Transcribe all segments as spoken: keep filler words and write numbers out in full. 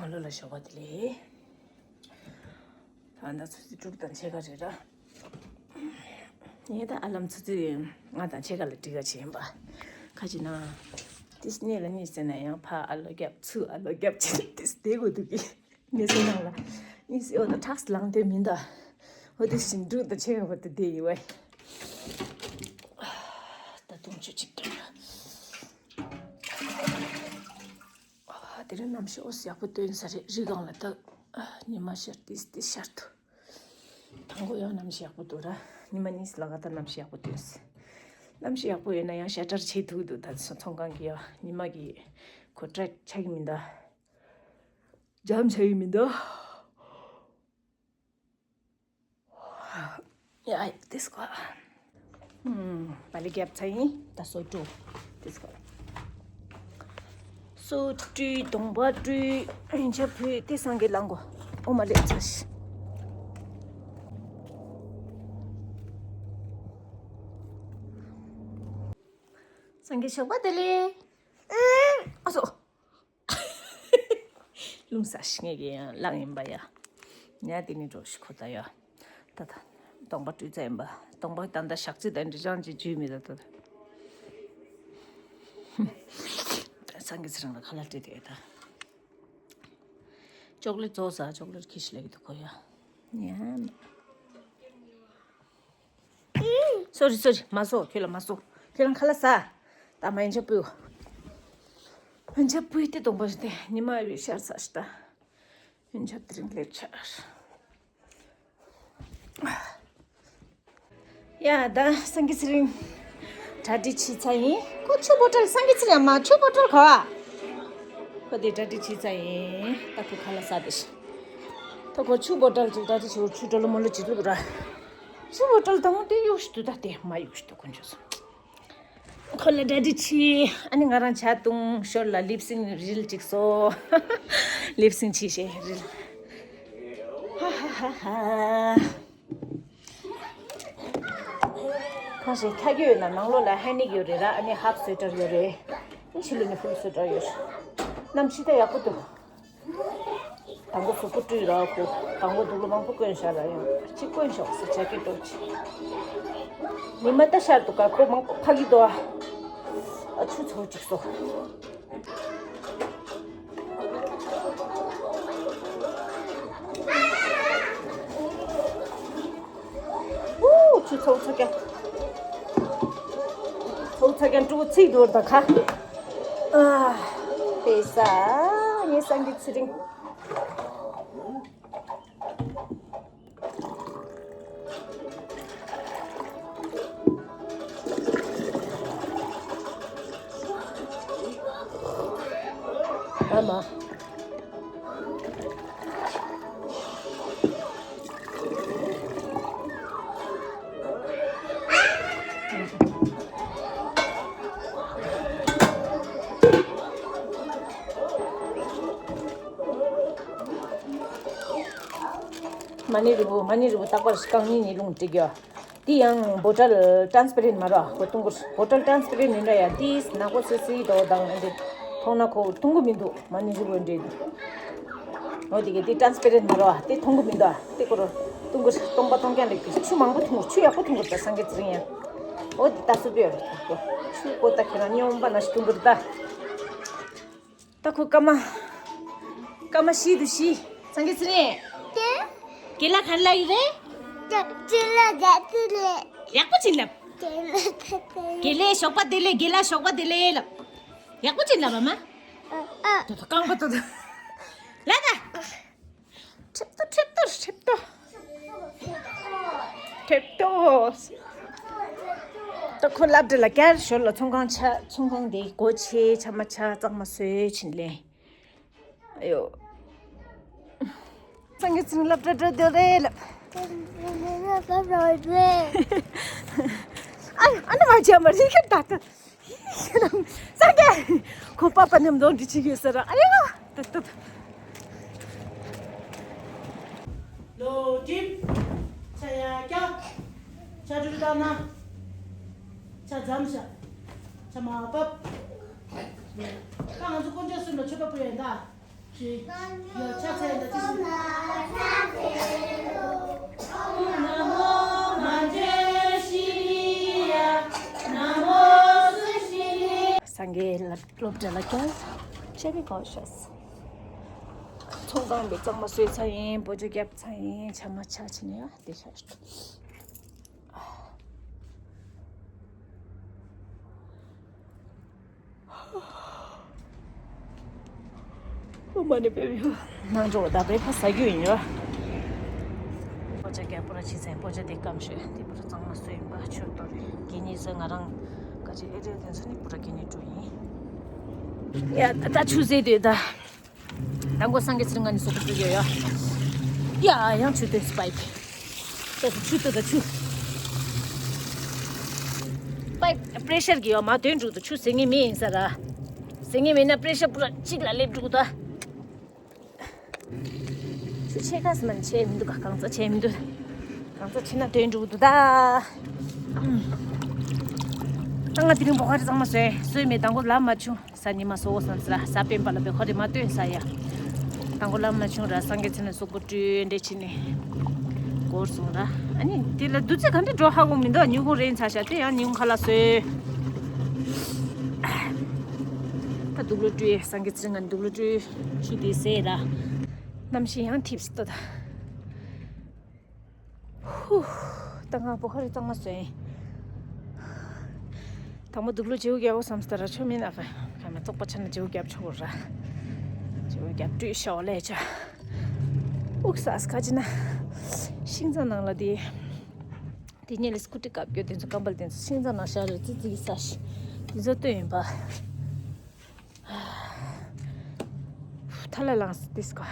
ང་ལོ་ལ་ཞོགས་པ་དེ་ལས། ད་ལྟ་ཆུ་ཚོད་དྲུག་དང་ཕྱེད་ཀ་རེད་ར། ངས་ད་ཨ་ལམ་ཆུ་ཚོད་ལྔ་དང་ཕྱེད་ཀ་ལ་སྒྲིག་ག་བྱས་ཡིན་པ། ཁ་ཅིག་ན། ཏིས་གཉིས་ལ་གཉིས་ཟེར་ན་ཡང་ཕ་ཨ་ལོ་རྒྱབ་ཚུ་ཨ་ལོ་རྒྱབ་ཅེས་ཏིས་བསྡད་དགོས་འདུག་གི། མི་ཚེ་ནང་ལ་གཉིས་སེ་འོ་ད་ཁྲག་ལངས་དོན་མིན་ད། འོ་དེ་བཞིན་དྲུག་དང་ཕྱེད་ཀ་བར་དུ་བསྡད་ཡིན་བས། ད་དུང་ཆུ་ཅིག་སྟོན། ཨ། དེ་རིང་གནམ་གཤིས་ཨོ་ཡག་པོ་སྟོན་ས་རེད། རི་སྒང་ལ་ད་ཉི་མ་ཤར་ཏིས་ཏིས་ཤར་དུ། དང་པོ་ཡང་གནམ་གཤིས་ཡག་པོ་འདུག་ར། ཉི་མ་གཉིས་ལ་ག་ད་གནམ་གཤིས་ཡག་པོ་འདུག། གནམ་གཤིས་ཡག་པོ་ཡོད་ན་ཡང་ཤ་ཁྲག་ཆེ་ཐུག་འདུག། ད་ཚོང་ཁང་གི་ཡ་ཉི་མ་གི་ཁོ་ཏྲེག་ཆགས་ཀྱི་མི་འདུག། འཇམ་ཆགས་ཀྱི་མི་འདུག། ཡ་ཡ་ཏིས་ཀོ། ཧུམ། བ་ལི་རྒྱབ་ཚ་ཡིན་ད་སོ་ཏྲུ། ཏིས་ཀོ། སོ་ཏྲུ་གདོང་པ་ཏྲུ། ཨིན་ཆ་ཕུ་ཏི་སང་གི་ལང་གོ། ཨོ་མ་ལེ་ཚ་ཤི། སང་གི་ཞོགས་པ་དེ་ལས། ཨ་སོ། ལུང་ས་ཤི་ངེས་ཀྱི་ཡང་ལང་ཡིན་པ་ཡ། ཉ་དེ་ནི་འགྲོ་ཤི་ཁོ་ད་ཡ། ད་ད། གདོང་པ་བཀྲུས་ཚར་ཡིན་པ། གདོང་པ་ད་ད་ཞག་རྩི་དང་འདྲི་ཅང་ཅི་འཇུས་མི་ད་ད། སང་གི་ཚེ་རིང་ལ་ཁ་ལག་སྤྲད་དེ་ད། ཅོག་ལེ་ཊི་བཙོ་ས་ཅོག་ལེ་ཊི་ཁྱི་ཤི་ལེ་གི་དུ་ཁོ་ཡ། ཉ། སོ་རི་སོ་རི་མ་བཟོ། ཁྱོད་ལ་མ་བཟོ། ཁྱོད་རང་ཁ་ལག་ཟ། ད་མ་ཡིན་ཆ་སྤུས། ཡིན་ཆ་སྤུས་ཏེ་གདོང་པ་ཞིག་སྟེ་ཉི་མ་ཡོད་ཤར་ས་ཞིག་ད། ཡིན་ཆ་དེ་རིང་ལེབ་ཆར། ཡ་ད་སང་གི་ཚེ་རིང་གྲ་སྒྲིག་བྱས་ཚར་ཡིན། ཁོ་ཆུ་བོ་ཊལ་སང་གི་ཚེ་རིང་མ་ཆུ་བོ་ཊལ་ག་བ། ཁོ་དེ་གྲ་སྒྲིག་བྱས་ཚར་ཡིན། ད་ཁོ་ཁ་ལག་ཟ་དེ་ཤི། ད་ཁོ་ཆུ་བོ་ཊལ་ཅིག་གྲ་སྒྲིག་བྱས། ཆུ་ཊལ་མོ་ལོ་ཅིག་བླུགས་ར། ཆུ་བོ་ཊལ་དང་དེ་གཡུག་ཤི་དུ་ད་དེ་མ་གཡུག་ཤི་དུ་ཁོ་འཇོག་སོང་། ཁོ་ལ་གྲ་སྒྲིག་བྱས། ཨ་ནི་ང་རང་ཇ་བཏུང་། ཞོར་ལ་ལིབ་སིང་རིལ་ཅིག་བཟོ། ལིབ་སིང་བྱས་ཤེས་རིལ། ཧ་ཧ་ཧ་ཧ། གང་ཞིག་འཁྱག་རྒྱུ་ཡོད་ན་ནང་ལོགས་ལ་ཧེ་ནིག་ཡོད་རེད་ར། ཨ་ནི་ཧབ་སུ་ཝེ་ཊར་ཡོད་རེད། ཕྱི་ལོགས་ནས་ཕུལ་སུ་ཝེ་ཊར་ཡོད་རེད། གནམ་གཤིས་ད་ཡག་པོ་འདུག། དང་པོ་གཟུགས་པོ་བཀྲུས་ར་ཁོ། དང་པོ་དུག་ལོག་མང་པོ་བསྐོན་བཞག་ར། ཡང་གཅིག་བསྐོན་བཞག་ཟེར། ཇེ་ཀེ་ཊི་འདྲ་པོ་ཅིག། ཉི་མ་ད་ཤར་འདུག་ག། ཁོ་མང་པོ་ཕ་གི་འདུག་ཨ། ཨ་ཆུ་ཚོད་ཅིག་སོ། ཨུ། ཆུ་ཚོད་ཚོད་ཀྱང་། ཚོད་ཚོད་ཀྱང་ཀྲུ་ཚིག་འགྲོ་ད་ཁ། ཨ། དེ་ས། ངའི་སང་གི་ཚེ་རིང་། ཨ་མ། མ་ཎི་རིལ་བུ། མ་ཎི་རིལ་བུ་རྟག་པར་རྐང་གཉིས་ནས་རླུང་སྤྲད་རྒྱུ། དེ་ཡང་བོ་ཊལ་ཊ་རན་སི་པེ་རེན་མ་རེད་པ། ཁོ་ཐུང་ཀུ་རེད། བོ་ཊལ་ཊ་རན་སི་པེ་རེན་མིན་འདྲ་ཡ། དེ་ནག་པོ་སི་སི་དོ་དང་འདི་མཐོང་ན་ཁོ་ཐུང་ཀུ་མི་འདུག། མ་ཎི་རིལ་བུ་འདྲ་འདུག། འོ་དེ་གི་དེ་ཊ་རན་སི་པེ་རེན་མ་རེད་པ། དེ་ཐུང་ཀུ་མི་འདུག་ཨ། དེ་ཁོ་རང་སྟོང་པ་སྟོང་རྐྱང་ལེགས་ཀྱི། ཆུ་མང་པོ་ཐུང་ཀུ། ཆུ་ཡག་པོ་ཐུང་ཀུ་རེད་ད་སངས་རྒྱས་ཚེ་རིང་ཡ། འོ་དེ་ལྟ་སུ་བེ་རེད་ཁོ། ཆུ་ཀོ་ད་ཁྱེད་རང་སྨྱོན་པ་ན་ཞིག་ཐུང་ཀུ་རེད་ད། ད་ཁོ་སྐར་མ། སྐར་མ་བཞི་འདུག་བཞི། སངས་རྒྱས་ཚེ་རིང་། ཀྱེ། དགེ་ལགས་ག་རེ་ལབ་ཡོད་རེད། ཀྱེ་ལགས་ག་ཚོད་རེད། ཡག་པོ་ཅིག་ལབ། ཀྱེ་ལགས་ག་ཚོད་རེད། དགེ་ལགས་ཞོགས་པ་བདེ་ལེགས། དགེ་ལགས་ཞོགས་པ་བདེ་ལེགས་ལབ། ཡག་པོ་ཅིག་ལབ་ཨ་མ། ཨ། ཨ། ད་ད་རྐང་པ་ད་ད། ལ་ད། ཁྲེབ་ཏོ་ཁྲེབ་ཏོ་ཁྲེབ་ཏོ། ཁྲེབ་ཏོ། ད་ཁོ་སློབ་གྲྭ་ལ་བསྐྱར་ཞོར་ལ་ཚོང་ཁང་ཆ། ཚོང་ཁང་དེ་སྒོ་ཕྱེ། ཆ་མ་ཆ་གཙང་མ་བཟོས་ཕྱིན་ལེ། ཨ་ཡོ། སངས་རྒྱས་ཚེ་རིང་སློབ་གྲྭ་འགྲོ་འདོད་རེད་ལབ། ཨ་ཨ་ནི་མ་བྱས་མ་རིག་གི་ད་ད། སངས་རྒྱས། ཁོ་པ་པ་མཉམ་འདོན་འདི་བྱེད་ཡོད་ཟེར། ཨ་ཡོ། ད་ད་ད། ལོ་དྲིམ། ཆ་ཡ་ཀྱ། ཆ་དྲུག་ད་ན། ཆ་འཛམ་ཤ། ཆ་མ་པབ། ད་ང་ཚོ་དཀོན་མཆོག་གསུམ་ལ་མཆོད་པ་ཕུལ་ཡ་ཡིན་ད། སངས་རྒྱས་ལ་སློབ་གྲྭ་ལ་ཀྱང་བཤད་པའི་གོ་ཤོས། ཚོང་ཁང་དུ་གཙང་མ་བཟོས་ཚར་ཡིན། སྤོ་ཇོ་བརྒྱབ་ཚར་ཡིན། ཆ་མ་ཆ་ཕྱིན་ཡ་དེ་ཤ། ཨོ་མ་ནི་པེ་པེ་ནང་འགྲོ་ད་པེ་ཕ་ཟ་རྒྱུ་ཡིན་ཡོ། སྤོ་ཇོ་རྒྱ་པོ་ར་ཕྱི་ཚན་སྤོ་ཇོ་དེ་སྐམ་ཤོས་དེ་པོ་ར་གཙང་མ་བཟོས་ཡིན་པ་ཆོད་དོ་རེད། གི་ཉི་ཟེར་ང་རང་ག་ཅི་ཨེ་རེད་དེ་ཚོ་ནི་པོ་ར་གི་ཉི་འགྲོ་ཡིན། ཡ་ད་ད་ཆུ་ཟེར་དུས་ད། ད་མགོ་སངས་རྒྱས་ཚེ་རིང་ང་ནི་སོག་པོ་ཡོད་ཡ། ཡ་ཡང་ཆུ་དོན་སི་པའིབ། ད་ཆུ་དོ་ད་ཆུ། པའིབ་པེ་རེ་ཤར་གི་ཡོད་མ་དོན་འགྲུག་ད་ཆུ་ཟེར་ངེས་མེད་ཡིན་ས་ར། ཟེར་ངེས་མེད་ན་པེ་རེ་ཤར་པུ་ར་གཅིག་ལ་སླེབས་འགྲུག་ད། ཆུ་ཆེ་ཁ་སི་མན་ཆེ་མི་འདུག་ག་གང་ཚ་ཆེ་མི་འདུག་གང་ཚ་ཆེ་ན་དོན་འགྲུག་འདུག་ད། ཨང་། ད་ང་དེ་རིང་བོ་ཁ་རི་གཙང་མ་བཟོས་བཟོས་མེད་དང་གོ་ལབ་མ་བྱུང་། ས་ཉི་མ་སོ་བོ་སམ་སི་ར་ས་པེན་པ་ལ་བེ་ཁོ་རི་མ་སྟོན་ས་ཡ། དང་གོ་ལབ་མ་བྱུང་ར་སངས་རྒྱས་ཚེ་ན་སོག་པོ་སྤྲུལ་འདྲེ་ཕྱི་ནས་འགོར་སོང་ར། ཨ་ནི་དེ་ལ་བདུད་རྩི་ག་འདྲ་འགྲོ་ཧ་གོ་མི་འདུག་ཉིན་གུང་རེད་ཚ་ཤ་དེ་ཡང་ཉིན་གུང་ཁ་ལག་བཟོས། ད་དུག་ལོ་སྤྲུལ་སངས་རྒྱས་ཚེ་ན་དུག་ལོ་སྤྲུལ་ཆུ་དེ་ཟས་ར། གནམ་གཤིས་ཡང་འཐིབས་སི་ཏོ་ད། ཧུ། ད་ང་བོ་ཁ་རི་གཙང་མ་བཟོས་ཡིན། དང་པོ་དུག་ལོ་བྱེའུ་རྒྱལ་པོ་བསམ་སྟ་ར་ཆོ་མིན་ཨ་ཕ། ཁ་མ་ཙོག་པ་ཆ་ན་བྱེའུ་རྒྱབ་ཆོག་ར། བྱེའུ་རྒྱབ་སྤྲུལ་ཤོག་ལས་ཆ། ཨུག་སཱ་སི་ཁ་ཅི་ན། ཤིང་ཚང་ནང་ལ་དེ། དེ་ཉིན་ལ་སྐུ་ཏི་བཀབ་རྒྱུ་དེ་ཚོ་ཀམ་པལ་དེ་ཚོ་ཤིང་ཚང་ནང་ཤར་རེ་ཙི་ཙི་གི་ས་ཞིག་དེ་ཚོ་སྟོན་ཡིན་པ། ཐ་ལ་ལངས་ཏིས་ཀ།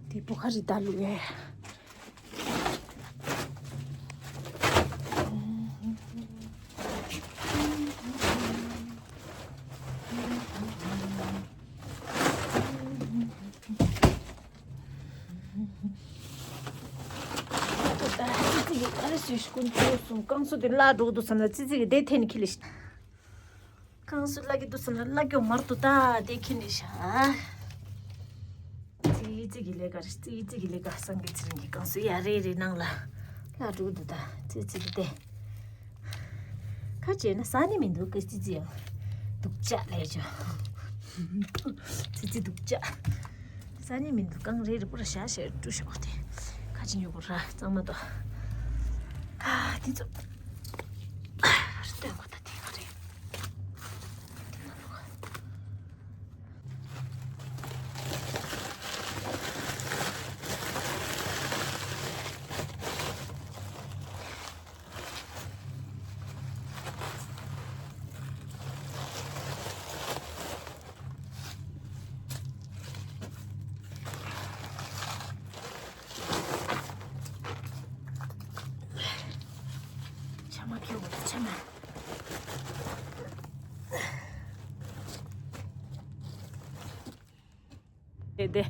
དེ་བོ་ཁ་རི་ད་ལུ་ཡ། ཙི་ཙི་གི་ཨ་རི་སུས་ཀུན་ཁྱེར་སོང་། རྐང་སོ་དེ་བརླག་འགྲོ་གི་འདུག་བསམ་ན་ཙི་ཙི་གི་དེ་འཐེན་ནས་ཁྱེར་ལ་ཤི། རྐང་སོ་བརླག་གི་འདུག་བསམ་ན་བརླག་གི་མ་རེད་འདུག་ད་དེ་ཁྱེར་ནས་ཤ། ཙི་ཙི་གི་ལས་ཀ་རེད། ཙི་ཙི་གི་ལས་ཀ་སངས་རྒྱས་ཚེ་རིང་གི་རྐང་སོ་ཡ་རེ་རེ་ནང་ལ་བརླག་འགྲོ་གི་འདུག་ད་ཙི་ཙི་གི་དེ། ཁ་བྱས་ན་ཟ་ནི་མི་འདུག་གི་ཙི་ཙི་ཡང་། སྡུག་ཅག་ལས་ཅོ། ཙི་ཙི་སྡུག་ཅག་ཟ་ནི་མི་འདུག་རྐང་རེ་རེ་པོ་ར་ཤ་ཤ་བཀྲུ་ཤོག་དེ། ཁ་ཅི་ཉོ་གོ་ར་གཙང་མ་དོ། ཨ་དེ་ཚོ། སྟོན་གོ་ད་དེ་ག་རེད། དེ་ན་ལོ། ཆ་མ་ཁེ་བོ་ཆ་མ། དེ་དེ།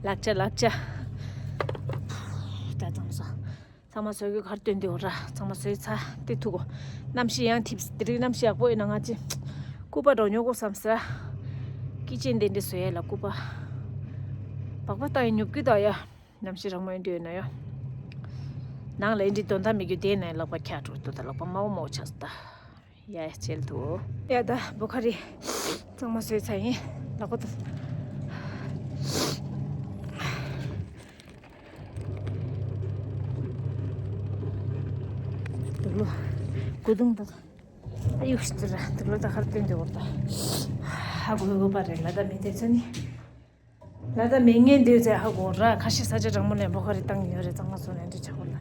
ལག་ཆ་ལག་ཆ། ད་ཚང་མ་བཟོ། ཚང་མ་བཟོ་གི་གར་སྟོན་དེ་འོ་ར་ཚང་མ་བཟོས་ཚ་དེ་ཐུག་གོ། གནམ་གཤིས་ཡང་འཐིབས་དེ་རིང་གནམ་གཤིས་ཡག་པོ་ཡིན་ན་ང་ཅི། སྐུ་པ་འགྲོ་ཉོ་གོ་བསམ་ས། ཀི་ཅན་དེ་འདྲ་བཟོ་ཡ་ལ་སྐུ་པ། སྦག་སྦག་བཏང་ཡ་ཉོབ་ཀི་ད་ཡ། གནམ་གཤིས་རང་མོ་ཡིན་འདྲ་ཡོད་ན་ཡ། ནང་ལ་ཡིན་འདྲ་དོན་དག་མི་རྒྱུ་དེ་ན་ཡ་ལག་པ་ཁྱག་འགྲོ་དུ་ད་ལག་པ་དམར་པོ་དམར་པོ་ཆགས་སོང་ད། ཡ་ཡ་བྱེད་ཐུ། ཡ་ད་བོ་ཁ་རི། གཙང་མ་བཟོས་ཚར་ཡིན། ལག་པ་དང་། དུག་ལོ། སྐུ་གདུང་དང་། ཨ་ཡུག་ཤི་ཙི་ར་དུག་ལོ་ད་ཁར་སྟོན་དེ་བོར་ད། ཧ་གོ་གོ་པ་རེད་ལ་ད་མི་དེ་ཚོ་ནི། ལ་ད་མི་ངན་དེ་ཚོ་ཧ་གོ་ར་ཁ་ཤས་ས་ཆ་གྲང་མོ་ནས་བོ་ཁ་རི་བཏང་ཡོད་རེད། གཙང་མ་བཟོ་ནས་འདི་ཆག་པོ་ལ་ན།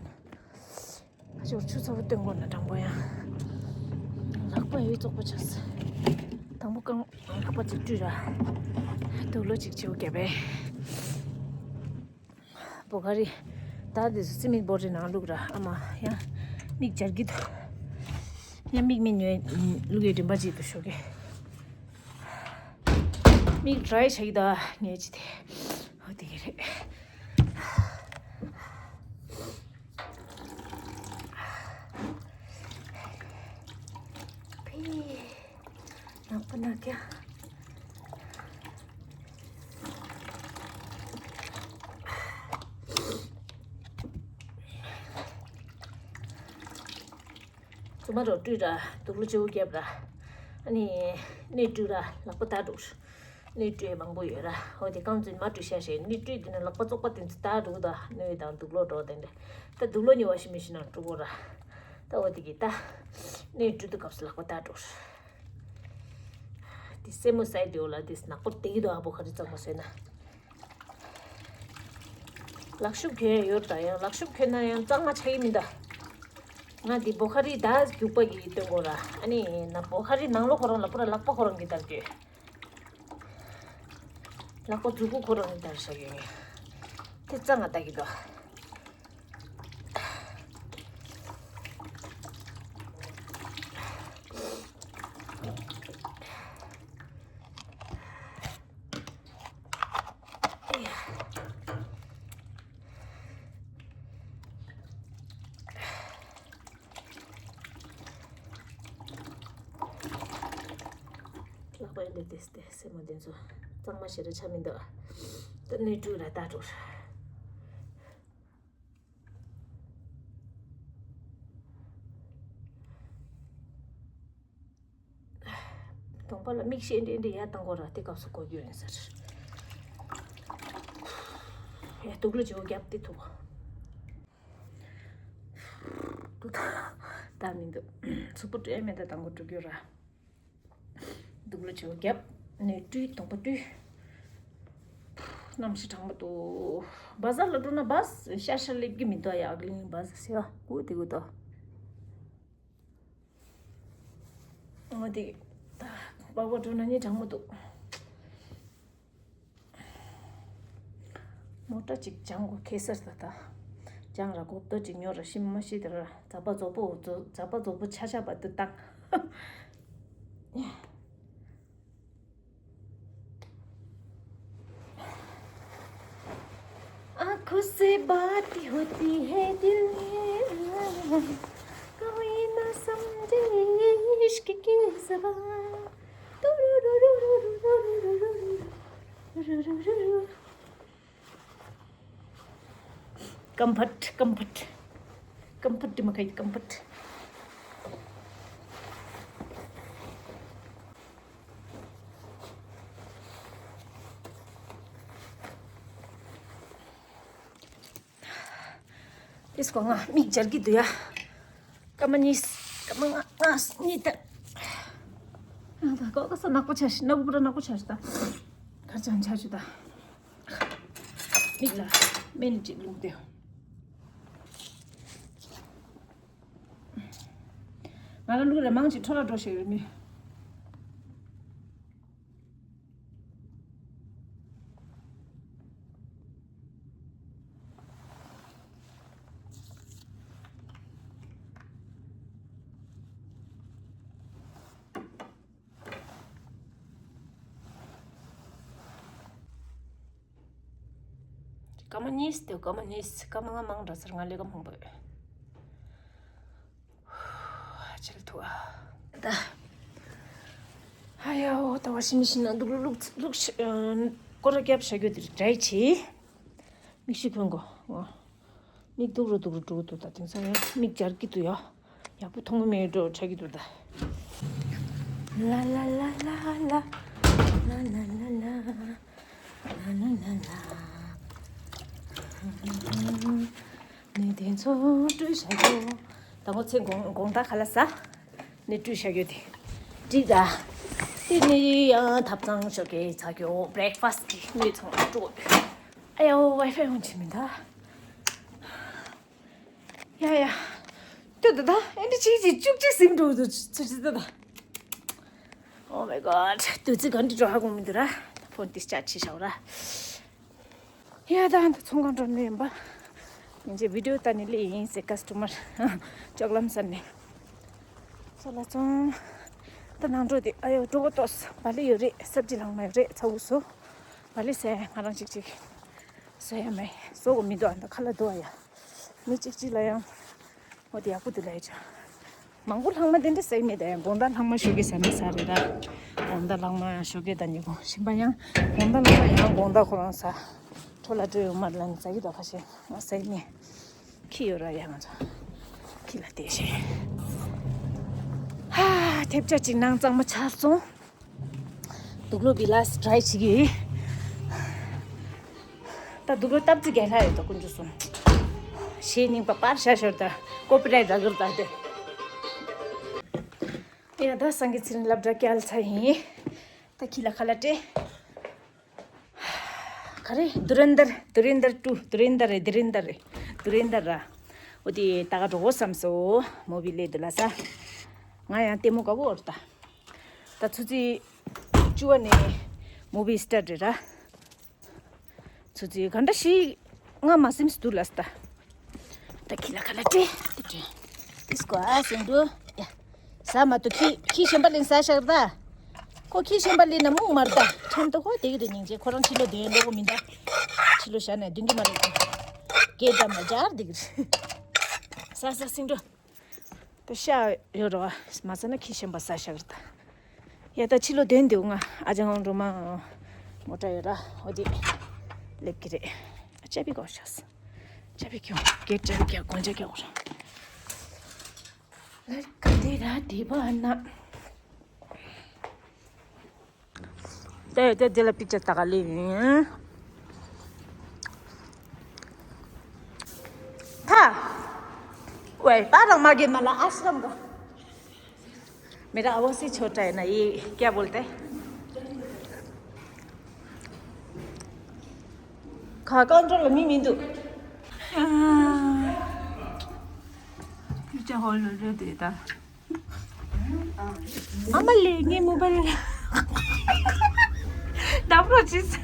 ཨ་ཅོར་ཆུ་ཚ་པོ་སྟོན་དགོས་ན་དྲང་པོ་ཡང་། ལག་པ་ཡོད་བཙོག་པོ་ཆགས་སོང་། དང་པོ་རྐང་ལག་པ་ཅིག་བཀྲུས་ར། དུག་ལོ་ཅིག་བྱེའུ་བརྒྱབ་པས། བོ་ཁ་རི། ད་འདི་ཚོ་རྩི་མིག་བོར་རི་ནང་བླུགས་ར་ཨ་མ་ཡང་། མིག་སྦྱར་གི་འདུག་ཡང་མིག་མི་ཉོས་བླུགས་ཡོད་རིན་པ་ཅིག་ཏུ་ཤོག་གི། མིག་ཌ་རའི་བྱ་གི་ད་ངས་ཅི་དེ། ཧོ་དེ་གི་རེད། ཕི་ ན་ཀྱ། ཚུ་མ་རོ་བཀྲུས་ར་དུག་ལོག་བཅུ་བརྒྱབ་ར། ཨ་ནི་སྣོད་བཀྲུས་ར་ལག་པ་བཏགས་འགྲོ། སྣོད་བཀྲུས་མང་པོ་ཡོད་ར། འོ་དེ་རྐང་བཙུན་མ་བཀྲུས་ཤ་ཤེ་སྣོད་བཀྲུས་དེ་ནི་ལག་པ་བཙོག་པ་དེ་ཚོ་བཏགས་འགྲོ་ད་སྣོད་དང་དུག་ལོག་འགྲོ་དེ་འདྲ། ད་དུག་ལོག་ནི་ཝ་ཤིང་མེ་ཤིན་ནང་བཀྲུ་གོ་ར། ད་འོ་དེ་གི་ད་སྣོད་བཀྲུས་དུས་སྐབས་སུ་ལག་པ་བཏགས་འགྲོ། དེ་སེན་མོ་སའི་དེ་འོ་ལ་དེ་ནག་པོ་དེ་གི་དོ་ཨ་བོ་ཁ་རི་གཙང་མ་བཟོས་ན། ལག་ཤུབས་གྱོན་ཡོད་ད་ཡང་ལག་ཤུབས་གྱོན་ན་ཡང་གཙང་མ་ཆགས་ཀྱི་མིན་ད། ང་འདི་བོ་ཁ་རི་ད་རྒྱུག་པ་གི་སྟོན་གོ་ར། ཨ་ནི་ན་བོ་ཁ་རི་ནང་ལོགས་ཁོ་རང་ལ་པུ་ར་ལག་པ་ཁོ་རང་གི་དར་གྱོད། ལག་པ་མཛུ་གུ་ཁོ་རང་གི་དར་ཤ་གྱོད། དེ་གཙང་ང་ལྟ་གི་དོ། ལག་པ་འདི་ཏེ་སྟེ་སེན་མོ་འདི་ཚོ་གཙང་མ་ཞེ་དྲག་ཆ་མི་འདུག་ད་སྣོད་བཀྲུས་ར་ད་འགྲོ། གདོང་པ་ལ་མིག་ཤེལ་འདྲེ་འདྲེ་ཡར་བཏང་དགོས་ར་དེ་སྐབས་སུ་གོ་རྒྱུ་ཡིན་ཟེར། ཡ་དུག་ལོག་བཅོས་རྒྱབ་དེ་ཐུག་ཏུ་ད་ད་མི་འདུག་ཚུགས་པོ་སྤྲད་མེད་ད་བཏང་དགོས་འགྲོ་རྒྱུ་ར། དུག་ལོག་བཅོས་རྒྱབ་སྣོད་བཀྲུས་གདོང་པ་བཀྲུས། གནམ་གཤིས་གྲང་མོ་འདུག་བ་ཟར་ལ་འགྲོ་ན་བ་ཤར་ཤར་སླེབས་ཀྱི་མི་འདུག་ཡ་གླིང་བ་ཟེར་བ་ཀུ་དེ་གུ་དོ། འོ་དེ། ད་པགས་པ་འགྲོ་ན་ནི་གྲང་མོ་འདུག་མོ་ཊ་ཅིག་སྦྱང་དགོས་ཁེ་སར་ད་ད། སྦྱང་ར་གོབ་ཏོ་ཅིག་ཉོ་ར་ཤི་མ་ཤི་དེ་ར་ཛ་པ་ཛོ་པོ་ཛོ་ཛ་པ་ཛོ་པོ་ཆ་ཆ་པ་དུ་བཏང་། आंखों से बात होती है दिल ने, कोई ना समझे इश्क की जबान। Comfort, comfort, comfort, comfort. དེ་སྐོར་ང་མིག་སྦྱར་གྱི་འདུག་ཡ། སྐར་མ་གཉིས། སྐར་མ་ལྔ་ལྔ་གཉིས་ད། ཨ་ད་ཀོ་ཀ་ས་ནག་པོ་ཆགས་ཤི། སྣ་བུག་པུ་ར་ནག་པོ་ཆགས་ཤི་ད། གར་ཅང་ཆགས་ཤི་ད། མིག་ལ་སྨན་ཅིག་བླུགས་ཏེ། ང་ལ་བླུགས་རེ་མང་ཅིག་འཕྲོ་བརླག་འགྲོ་ཤེས་རེད་མི། སྐར་མ་གཉིས་ཏེ་སྐར་མ་གཉིས། སྐར་མ་ལྔ་མང་འདྲ་ཟེར། ང་ལས་ཀ་མང་པོ་ཡོད། ཨ་ཅལ་ཐུ་ཨ། ད། ཧ་ཡ་འོ་ད་བ་ཤི་མི་ཤི་ན་འདུག་ལུག་ལུག་ལུག་ཤི་ཨ། སྐོར་ར་རྒྱབ་བྱ་རྒྱུ་དེ་རེད་དྲའི་ཆེ། མིག་ཤི་གོན་གོ། འོ། མིག་སྡུག་རུ་སྡུག་རུ་འགྲོ་གི་འདུག་ད་དེང་སང་ཡང་མིག་སྦྱར་གྱི་འདུག་ཡ། ཡག་པོ་མཐོང་གི་མེད་འགྲོ་ཆགས་ཀྱི་འདུག་ད། ལ་ལ་ལ་ལ་ལ། ལ་ལ་ལ་ལ། ལ་ལ་ལ་ལ། ནི་དེ་ཚོ་བཀྲུས་བཞག་གོ། ད་ངོ་ཚེ་དགོང་དགོང་དག་ཁ་ལག་ཟ། ནི་བཀྲུས་བཞག་གོ་དེ། འགྲིག་ད། དེ་ནི་ཡང་ཐབ་ཚང་ཞོགས་ཀས་ཚ་གྱོ་བྷི་རེག་ཕ་སི་ཊི་གི་ནི་ཚང་བཀྲུ། ཨ་ཡ་ཝའི་ཕའི་འོང་ཆི་མི་འདུག་ཡ་ཡ། ཏུ་ཏུ་ད་ཨེ་འདྲ་ཅིག་ཅིག་བཅུ་གཅིག་ཟིན་འགྲོ་འདུག་ཚུ་ཅི་ཏུ་ད། Oh my god. ཏུ་ཙི་ག་འདྲ་འགྲོ་ཧ་གོ་མི་འདུག་ར། ཕོན་ཏི་ཅར་ཇི་བྱས་ཤག་ར། ཡ་ད་ད་ཚོང་ཁང་འགྲོ་ནི་ཡིན་པ། ཡིན་ཅེ་བི་ཌི་ཡོ་ལྟ་ནི་ལེ་ཡིན་ཟེར་ཀ་སི་ཊ་མར་ཅོག་ལམ་ཟེར་ནས། ས་ལ་ཚོང་། ད་ནང་འགྲོ་དེ་ཨ་ཡོ་འགྲོ་གོ་ཏོས་བ་ལི་ཡོད་རེད། སབ་ཇི་ལྷག་མ་ཡོད་རེད་ཚ་བུ་སོ། བ་ལི་ཟེར་ང་རང་ཅིག་ཅིག་བཟོ་ཡ་མེད། བཟོ་གོ་མི་འདུག་ཨ་ད་ཁ་ལ་འདུག་ཨ་ཡ། མི་གཅིག་གཅིག་ལ་ཡང་འོ་དེ་ཡག་པོ་འདུག་ལ་ཡ་ཅོ། མང་པོ་ལྷག་མ་དེ་འདྲ་ཟ་ཡི་མེད་ད། ཡང་དགོང་དག་ལྷག་མ་ཞོགས་ཀས་ཟ་ན་ཟ་རེད་ད། དགོང་དག་ལྷག་མ་ཞོགས་ཀས་ད་ཉིན་གུང་གཞན་པ་ཡང་དགོང་དག་ལྷག་མ་ཡང་དགོང་དག་ཁོ་རང་ཟ། འཕྲོ་ལ་སྤྲོད་ཡོང་མ་ལ་ནི་ཟ་གི་ད་ཁ་ཤས་ང་ཟ་ཡི་མེད། ཁྱི་ཡོད་ར་ཡ་ང་ཚོ། ཁྱི་ལ་བལྟས་ཤེས། ཧ། ཐེབས་ཆག་ཅིག་ནང་གཙང་མ་ཆགས་སོང་། དུག་ལོག་བི་ལ་སི་ཊི་རའི་བྱེད་ཀྱི་ཡིན། ད་དུག་ལོག་སྟབས་ཙི་གས་ལྷ་ཡོད་ད་དཀོན་མཆོག་གསུམ། གཞས་རྙིང་པ་པར་ཤ་ཤོར་ད་ཀོ་པི་རའི་ཊི་རག་གི་རེད་ད་དེ། ཡ་ད་སངས་རྒྱས་ཚེ་རིང་སློབ་གྲྭ་སྐྱེལ་ཚར་ཡིན། ད་ཁྱི་ལ་ཁ་ལག་སྤྲད། ག་རེ། དུ་རན་དར། དུ་རན་དར་ཊུ། དུ་རན་དར་རེད། དུ་རན་དར་རེད། དུ་རན་དར་ར། འོ་དེ་ད་ག་འགྲོ་གོ་བསམ་སོང་། མུ་བི་ལེ་དུ་ལ་ས། ང་ཡང་ལྟད་མོ་དགའ་པོ་འོར་ད། ད་ཆུ་ཚོད་བཅུ་པ་ནས་མུ་བི་སི་ཊར་ཊི་རེད་ར། ཆུ་ཚོད་ག་འདྲ་ཞིག་ང་མ་སེམས་སུ་འདུག་ལ་ས་ད། ད་ཁྱི་ལ་ཁ་ལག་སྤྲད་དེ་སྤྲད། དེ་སྐོར་ཨ་ཟིན་འདུག་ཡ། ཟ་མ་ཐུབ་ཁྱི་ཁྱི་གཞན་པ་ལེན་ཟ་བཞག་ད། ཁོ་ཁྱི་གཞན་པ་ལེན་ན་མུག་མར་ད། ཁྲེམ་ཏོ་ཁོ་དེ་གི་དུ་སྙིང་རྗེ། ཁོ་རང་ཕྱི་ལོགས་བསྡད་འགྲོ་གོ་མིན་ད། ཕྱི་ལོགས་བཞག་ནས་སྡོད་ཀྱི་མ་རེད་ད། སྐད་ཀྱང་མ་སྦྱར་དེ་གི་རེད། ཟ་ཟ་ཟིན་འགྲོ། ད་ཤ་ཡོད་རེད་བ། མ་ཟ་ན་ཁྱི་གཞན་པ་ཟ་བཞག་རེད་ད། ཡ་ད་ཕྱི་ལོགས་བསྡད་འདུག་ང་ཨ་ཅག་ཁོང་ཁྲོ་མ་མོ་ཊ་ཡོད་ར་འོ་དེ་སླེབས་ཀྱི་རེད། ཨ་ཅག་པི་གོ་ཤག་ཅག་པི་ཁྱོང་གེ་ཅག་པི་ཁྱོང་གོན་ཅག་ཁྱོང་ལར་ག་དེ་ར་དེ་བ་ན། དེ་དེ་དེ་ལ་པི་ཅར་ད་ག་ལེ་ཡིན། ཐ། ཝེ་པ་རང་མ་གེ་མ་ལ་ཨ་སི་རམ་ག། मेरा आवाज ही छोटा है ना, ये क्या बोलते हैं? ཁ་ཀོན་ཊོལ་ལ་མི་མི་འདུག་ཨ་ཅག་ཧོལ་ལ་རེད་དེ་ད། ཨ་མ་ལེ་ངའི་མོ་བལ་ལ་ད་པྲོ་ཅིས།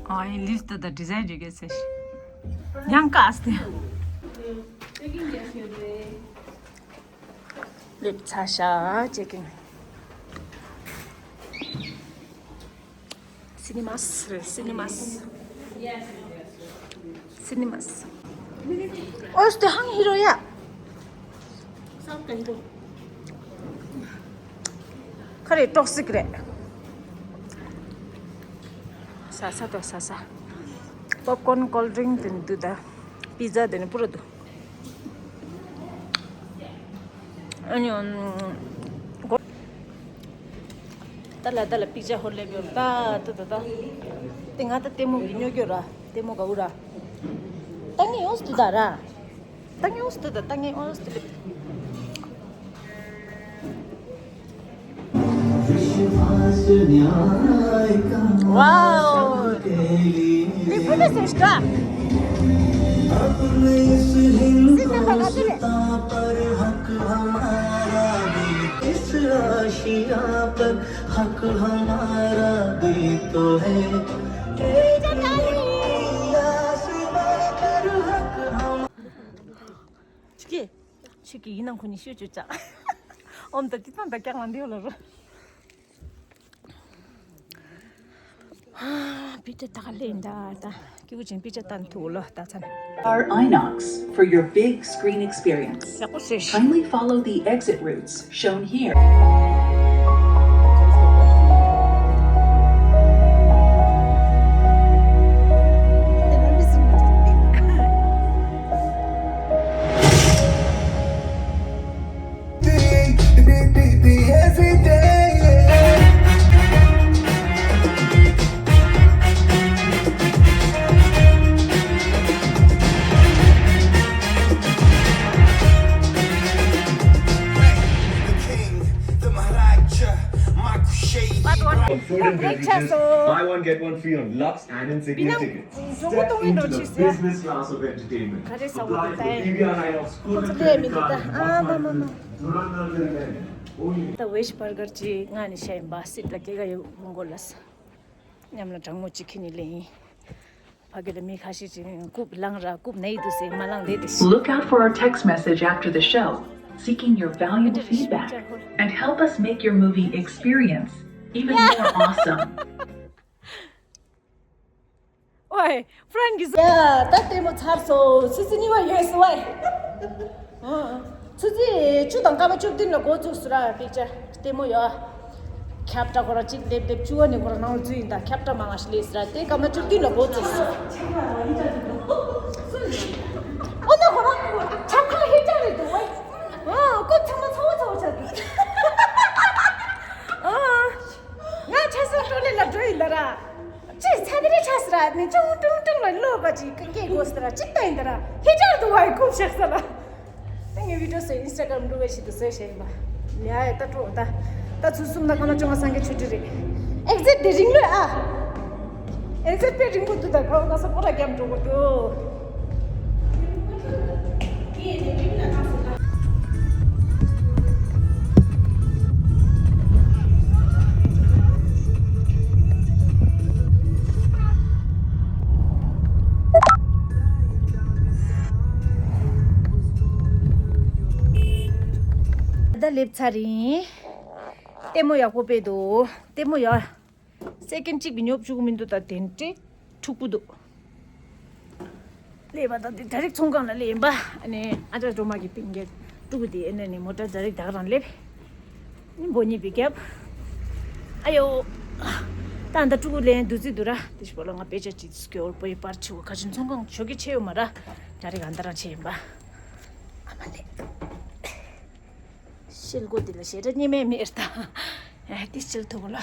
ཨ་ཡི་ལིས་ཏ་ད་ཌི་ཛའིན་རེ་གེ་སེ་ཡང་ཀ་སྟེ། ལེབ་ཚ་ཤ་ཅེ་ཀིང་། སི་ནི་མཱས་རེད། སི་ནི་མཱས། སི་ནི་མཱས། ཨོས་ཏེ་ཧང་ཧི་རོ་ཡ། ཁ་རེ་ཏོག་སིག་རེད། ཟ་ས་ཏོ་ཟ་ས། པོབ་ཀོན་ཀོལ་ཌི་རིང་དེ་ནི་འདུག་ད། པི་ཛ་དེ་ནི་པུ་ར་འདུག་ཨ་ནི། ད་ལ་ད་ལ་པི་ཛ་ཧོལ་ལེབ་ཡོད་ད་ད་ད་ད། དེ་ང་ད་ལྟད་མོ་གི་ཉོ་རྒྱུ་ར་ལྟད་མོ་ག་འུ་ར། ད་ངས་ཡོངས་སུ་ད་ར། ད་ངས་ཡོངས་སུ་ད་ད་ད་ངས་ཡོངས་སུ་ལེབ། Wow! People is extra. Sit down, sit down. ཆུ་ཀེ། ཆུ་ཀེ་ཡིན་ནམ་ཁོ་གཉིས་ཤོད་ཅོ་ཅག་ཨོམ་ད་ཏི་ཏང་ད་ཀྱག་ལ་འདི་ལ་རོ། པི་ཏ་ད་ག་ལེ་འདྲ་ད་ཀི་བུ་ཅིང་པི་ཏ་ཏན་ཐུ་ལོ་ད་ཚན། Our Inox for your big screen experience. ཡག་པོ་ཟེར། Kindly follow the exit routes shown here. Food and beverages, buy one, get one free on Lux and Insignia tickets. Step into the business class of entertainment. Apply for P V R Inox Codus credit card and Hotmart credit. ད་ཝེཇ་བར་གར་ཅིག་ང་ནི་ཤ་ཡིན་པ་སྲིད་ལ་སྐྱེ་ག་ཡོད་མོང་གོ་ལ་ས། མཉམ་ལ་གྲང་མོ་ཅིག་ཁྱེར་ནི་ལེན་ཡིན། ཕ་གི་ལ་མི་ཁ་ཤས་ཅིག་རྐུབ་ལངས་ར་རྐུབ་ནས་འདུག་ཟེར་མ་ལངས་བསྡད་དེ། Look out for our text message after the show, seeking your valuable feedback and help us make your movie experience even more awesome. ཨོའི། ཧྥ་རན་གི་ཟ། ཡ། ད་ལྟད་མོ་ཚར་སོང་། ཆུ་ཚོད་གཉིས་པ་ཡོལ་སོང་ཨེ། ཨང་། ཆུ་ཚོད་བཅུ་དང་སྐར་མ་བཅུ་བདུན་ལ་འགོ་བཙུགས་སོང་ར། པིག་ཅར་ལྟད་མོ་ཡོད། ཁྱབ་བསྒྲགས་ཁོ་རང་གཅིག་སླེབས་སླེབས་བཅུ་བ་ནས་ཁོ་རང་ནང་ལ་འཛུལ་ཡིན། ད་ཁྱབ་བསྒྲགས་མང་ང་ཞིག་སླེབས་སོང་ར། དེ་སྐར་མ་བཅུ་བདུན་ལ་འགོ་བཙུགས་སོང་། ཨོ་ན་ཁོ་རང་ཁྱབ་ཁ་ཧེ་ཅང་རེད་འདུག་བས། ཨོ་ཀོ་ཚང་མ་ཚ་བོ་ཚ་བོ་ཆགས་འདུག་ཨོ། ང་ཆ་སོགས་ཀྲོ་ལེ་ལ་འགྲོ་ཡིན་ད་ར། ཅི་ཚ་དེ་རེ་ཆ་སི་ར་ནི་ཅུང་ཀྲུང་ཀྲུང་ལ་ལོ་ག་ཅི་ཀ་ཀེ་གོ་སི་ར་ཅི་ལྟ་ཡིན་ད་ར། ཧེ་ཅང་དུ་བའི་ཁུབ་ཤག་ས་ར། ད་ངའི་བི་ཌིའོ་སི་ཨིན་སི་ཊ་གྷ་རམ་འགྲོ་བའི་ཆེད་དུ་བཟོས་བཞག་ཡིན་པ། ཡ་ཡ་ད་འགྲོ་ད། ད་ཚུལ་གསུམ་ད་སྐར་མ་བཅོ་ལྔ་སང་གེ་ཆུ་ཊི་རེད། ཨེག་ཛིཊ་དེ་རིང་ལོས་ཨ། ཨེག་ཛིཊ་དཔེ་རིང་པོ་འདུག་ད་ག་རོ་ད་ས་ཕོ་ར་རྒྱབ་འགྲོ་གོ་འདུག་ད་སླེབས་ཚར་ཡིན། ལྟད་མོ་ཡག་པོ་དཔེ་འདུག་ལྟད་མོ་ཡག་སེ་ཀེན་གཅིག་གི་ཉོབ་བཅུག་མི་འདུག་ད་དེ་འདྲའི་འཁྲུག་པོ་འདུག་སླེབས་པ་དང་དེ་ད་རིག་ཚོང་ཁང་ལ་སླེབས་ཡིན་པ། ཨ་ནི་ཨ་ཅག་སྒྲོལ་མ་གི་པིང་གེ་ཕྲུ་གུ་དེ་ཨེ་ནས་ནི་མོ་ཊ་ད་རིག་ད་ག་རང་སླེབས། ནི་འབོ་གཉིས་པའི་རྒྱབ། ཨ་ཡོ། ད་ཨ་ད་ཕྲུ་གུ་ལེན་འདུག་རྩིས་འདུག་ར། དེ་ཞིག་པོ་ལ་ང་དཔེ་ཆ་ཅིག་སྐྱོར་པོའི་པར་ཆུ་བ་ཁ་ཆུ་ཚོང་ཁང་ཆོ་གི་ཆེ་ཡོད་མ་ར། ད་རིག་ཨ་ད་རང་ཆེ་ཡིན་པ། ཨ་མ་ལེ། ཤེལ་སྒོ་འདི་ལ་ཞེ་དྲག་སྙེ་མའི་མེར་ད། ཨ་དེ་ཤེལ་ཐུབ་ལ།